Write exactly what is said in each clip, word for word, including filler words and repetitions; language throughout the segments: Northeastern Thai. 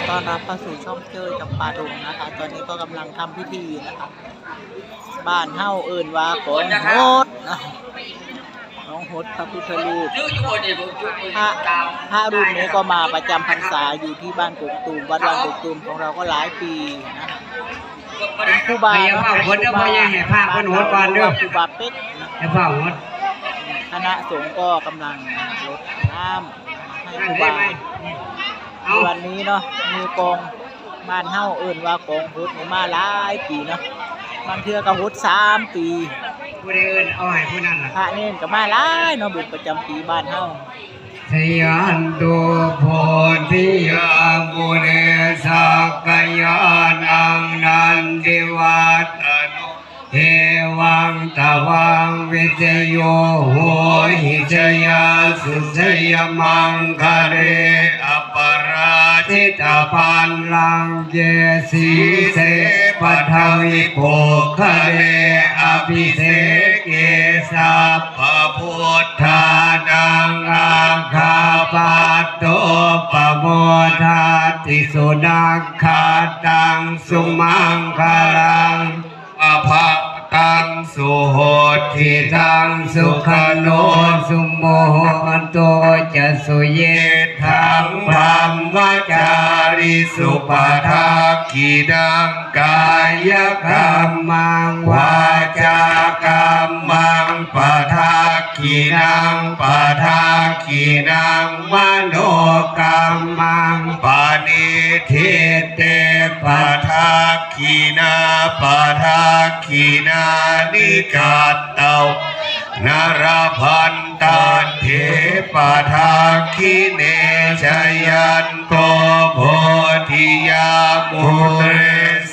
ต้อนรับเข้าสู่ช่องเจ้ยจำปาดงนะคะ ตอนนี้ก็กำลังทำพิธีนะคะ บ้านเฮาเอิ้นว่ากองหดนะ กองหดพระพุทธรูป พระ พระรูปนี้ก็มาประจำพรรษาอยู่ที่บ้านกกตูม วัดบ้านกกตูมของเราก็หลายปีนะ เป็นครูบา อย่าเฝ้าหดเด้อพ่อใหญ่ ให้พระเพิ่นหดก่อนเด้อ ครูบาเป๊กนะ อย่าเฝ้าหด คณะสงฆ์ก็กำลังรดน้ำให้ครูบา เอา วันนี้เนาะ มีกอง บ้านเฮาเอิ้นว่ากองหดนี่มาหลายปีเนาะ บางเทื่อก็หดสามปี ผู้ใดเอิ้นเอาให้ผู้นั้นล่ะ พระเณรก็มาหลายเนาะ บุญประจำปีบ้านเฮา Jayanto bodhiyā mūle sakyānaṃ nandivaḍḍhano, evaṃ tvaṃ vijayo hohi jayassu jayamaṅgale aparājitapallaṅke sīse paṭhavipokkhare abhiseke sabbabuddhānaṃ aggappatto pamodati. Sunakkhattaṃ sumaṅgalaṃ supabhātaṃ suhuṭṭhitaṃ sukhaṇo sumuhutto ca suyiṭṭhaṃ brahmacārisu padakkhiṇaṃ kāyakammaṃ vācākammaṃ padakkhiṇaṃ padakkhiṇaṃ manokammaṃ paṇidhī te padak khiṇā padakkhiṇāni katvāna labhantatthe padakkhiṇe. Jayanto bodhiyā mūle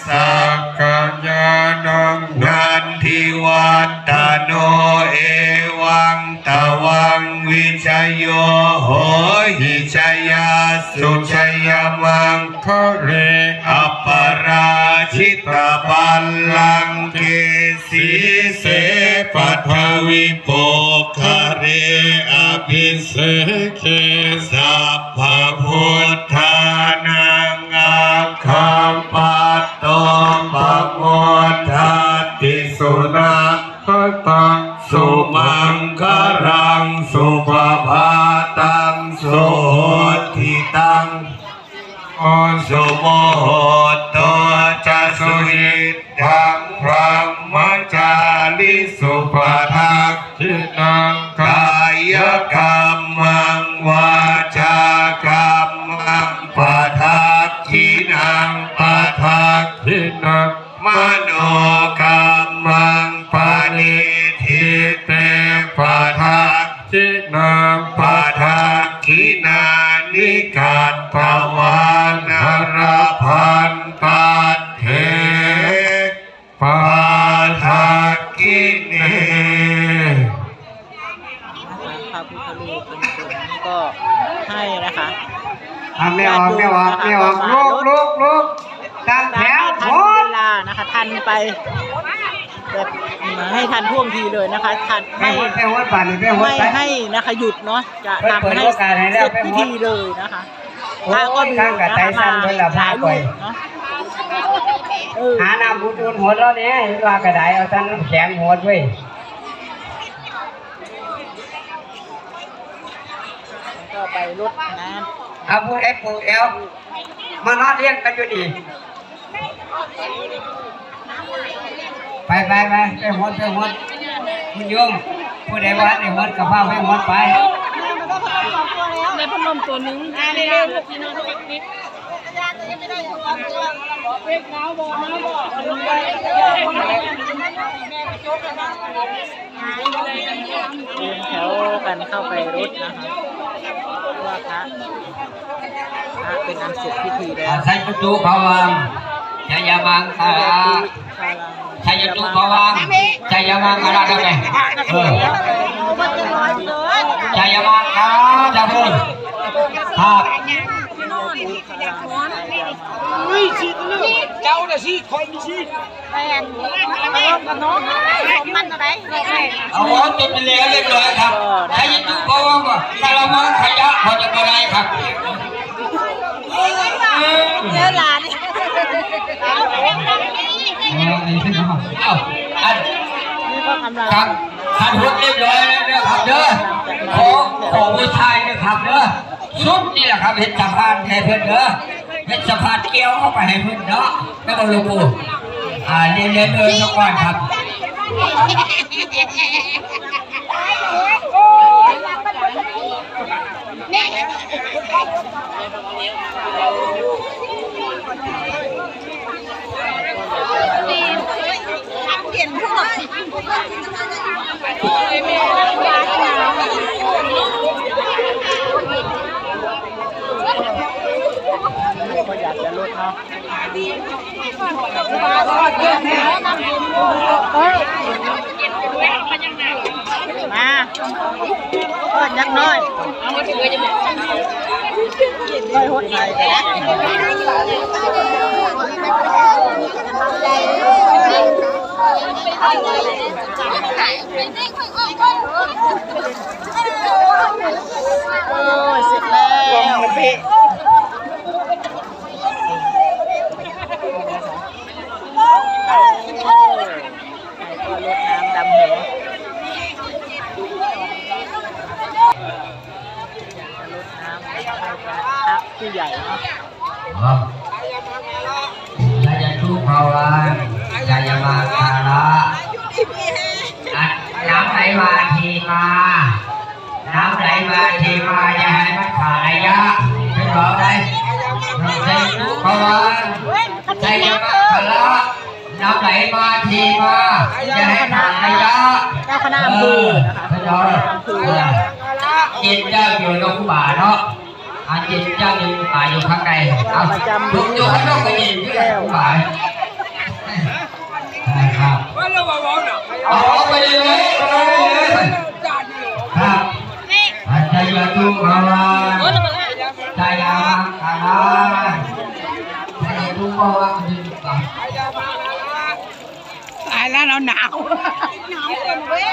sakyānaṃ nandivaḍḍhano evaṃ tvaṃ vijayo hohi jayassu jayamaṅ gale aparājitapallaṅke sīse paṭhavipokkhare abhiseke sabbabuddhānaṃ aggappatto pamodati. Sunakkhattaṃ sumaṅgalaṃ supabhātaṃ suhuṭṭhitaṃ sumuhutto ca suyiṭṭhaṃ brahmacārisu padakkhiṇaṃ kāyakammaṃ vācākammaṃ padakkhiṇaṃ padakkhiṇaṃ manokammaṃ paṇidhī te padakkhiṇā padakkhiṇāni katvāna labhantatthe padakkhiṇe. พระพุทธรูปเป็นคนนี่ก็ให้นะคะ อ่ะ แม่ออก แม่ออก แม่ออก ลุก ลุก ลุก ตามแถว ทันเวลานะคะ ทันไป แบบให้ทันท่วงทีเลยนะคะ ทัน แม่ ไม่ หด แม่ หด ป่านนี้ แม่ หด ไม่ ไป ให้นะคะ หยุดเนาะ จะ เพิ่น ทำ เปิด ให้ โอกาสให้แล้ว เสร็จ แม่ หด พิธีเลยนะคะ โอ้ย พระก็มี ทางกระต่าย นะคะ สั่นเพิ่นละ มา พา หลาย ไป รูปเนาะ เออ หาน้ำอุ่นๆ หดแล้วเนี่ย ว่ากระไดเอา สั่นน้ำแข็งหดเว้ย ก็ไปรดน้ำ เอา ผู้ใดปลูกแอว มานอนเรียงกันอยู่นี่ ไป ไป ไป ไปหด ไปหด คุณโยม ผู้ใดว่าได้หดก็พาไปหดไป ได้พัดลมตัวหนึ่ง อ่า เร็วๆ ลูก เด็กหนาวบอก หนาวบอก เรียงแถวกันเข้าไปรดนะคะ เพราะว่าพระ พระเป็นอันเสร็จพิธีแล้ว Sayanto bhavaṃ jayamaṅgalaṃ. Sayanto bhavaṃ jayamaṅgalaṃ ได้ไหม เออ jayamaṅgalaṃ จะพูด ครับ เจ้าน่ะสิ คอยมีสิ แปด เอา เอา เอา จบไปแล้วเรียบร้อยครับ Sayanto bhavaṃ กะละมังขยะ พอจะบ่ได้ครับ เออ เอ้า อัน นี่ก็กำลัง ครับ ขันหดเรียบร้อยแล้วนะครับเด้อ ขอ ขอผู้ชายนะครับเด้อ ชุดนี่แหละครับ เฮ็ดสะพานให้เพิ่นเด้อ เฮ็ดสะพานเกี่ยวเข้าไปให้เพิ่นเนาะ แล้วก็หลวงปู่ อ่า เรียน เรียนเดินสักวันครับ มา ทอดยักษ์น้อย ค่อยหดใส่ก็ได้ โอ้ย เสร็จแล้ว กล่องมันเป๊ะ ก็รดน้ำดำหัว รดน้ำให้พระผู้ใหญ่เนาะ เนาะ ชัยทุภาวัน ชัยมังคละ อัดน้ำไหลมาเทมา น้ำไหลมาเทมา อย่าให้มันขาดระยะ เป็นหรอไง ชัยทุภาวัน ชัยมังคละ น้ำไหลมาเทมา อย่าให้ขาดระยะ เจ้าคณะอำเภอนะคะ เออ เจ้าคณะอำเภอ เออ เย็นเจ้าอยู่นกป่าเนาะ อันเย็นเจ้าอยู่ป่าอยู่ข้างใน เอา ประจำ ผมอยู่ข้างนอกก็เย็นอยู่แล้วป่า นะครับ เอาออกไปเลย เอาออกไปเลย ครับ อาจารย์ตุภาวา ชัยมังคลา ชัยตุภาวา ตายแล้ว เราหนาว หนาวเกินเว้ย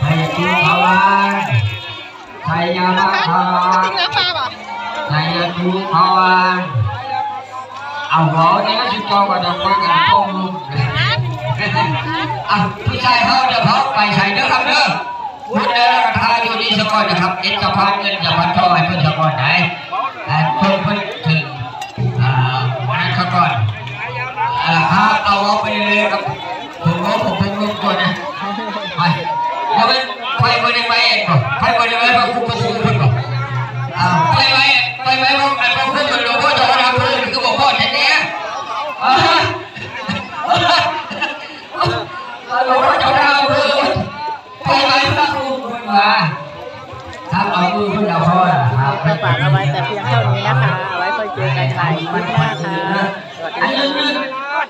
ชัยตุภาวา ชัยมังคลา จริงหรือเปล่าอ่ะ ชัยตุภาวา เอาหัวเนี่ยก็ชุดจอกับดอกไม้กับต้มลูก อ่ะ ผู้ชายเขาจะเขาไปใส่เด้อครับเด้อ พุทธแล้วก็ทาอยู่นี่สะก่อนนะครับ เอ็ดสะพานเงินสะพานทองให้เพิ่นสะก่อนไหน ให้เพิ่นเพิ่นถึง อ่า วันนั้นเขาก่อน อ่า ครับ เอาออกไปเลยครับ ผมว่าผมเป็นลูกก่อนนะ ไป แล้วไป ไปบริเวณก่อน ไปบริเวณพระครูประสูติก่อน อ่า ไปไว้ ไปไว้พระ พระครูหลวงพ่อเจ้าคณะอำเภอ คือบอกพ่อแท้ๆ อ่า หลวงพ่อเจ้าคณะอำเภอ ไปไว้พระครูเพิ่นว่า ครับ เอามือเพิ่นเอาพ่อล่ะครับ ก็ฝากเอาไว้แต่เพียงเท่านี้นะคะ เอาไว้ค่อยเจอกันใหม่คลิปหน้าค่ะ สวัสดีค่ะ อันนี้